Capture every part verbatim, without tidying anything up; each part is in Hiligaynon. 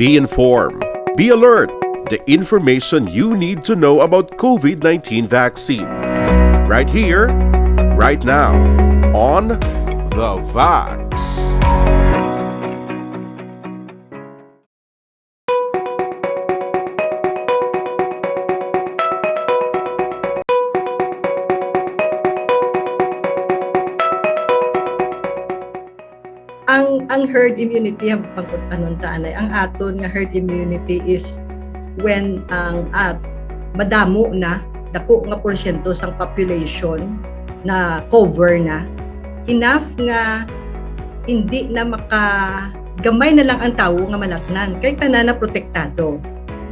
Be informed. Be alert. The information you need to know about COVID nineteen vaccine. Right here, right now, on The Vax. Ang ang herd immunity, ang pangkut-anon ta anay, ang aton nga herd immunity is when ang at madamo na, dako nga porsyento sang population na cover na, enough nga hindi na maka gamay na lang ang tawo nga manatnan kay tanan na protektado.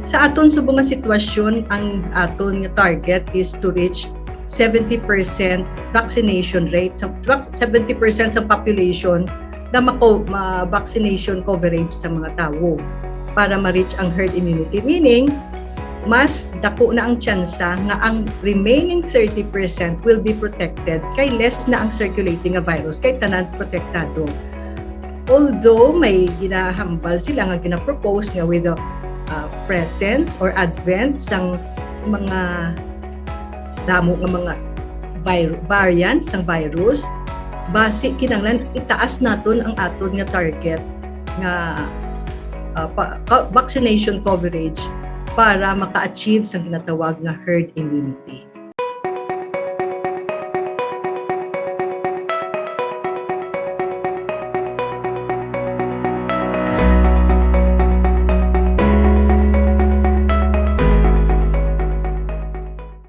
Sa aton subong nga sitwasyon, ang aton nga target is to reach seventy percent vaccination rate, sa seventy percent sa population na mako ma-vaccination coverage sa mga tawo para ma-reach ang herd immunity. Meaning, mas dako na ang tsansa nga ang remaining thirty percent will be protected kay less na ang circulating nga virus kay tanan protektado. Although may ginahambal sila nga ginapropose nga with the uh, presence or advent sang mga damo nga mga vir- variants sang virus, basi kinahanglan itaas naton ang aton nga target nga uh, pa, ka- vaccination coverage para maka-achieve sang ginatawag nga herd immunity.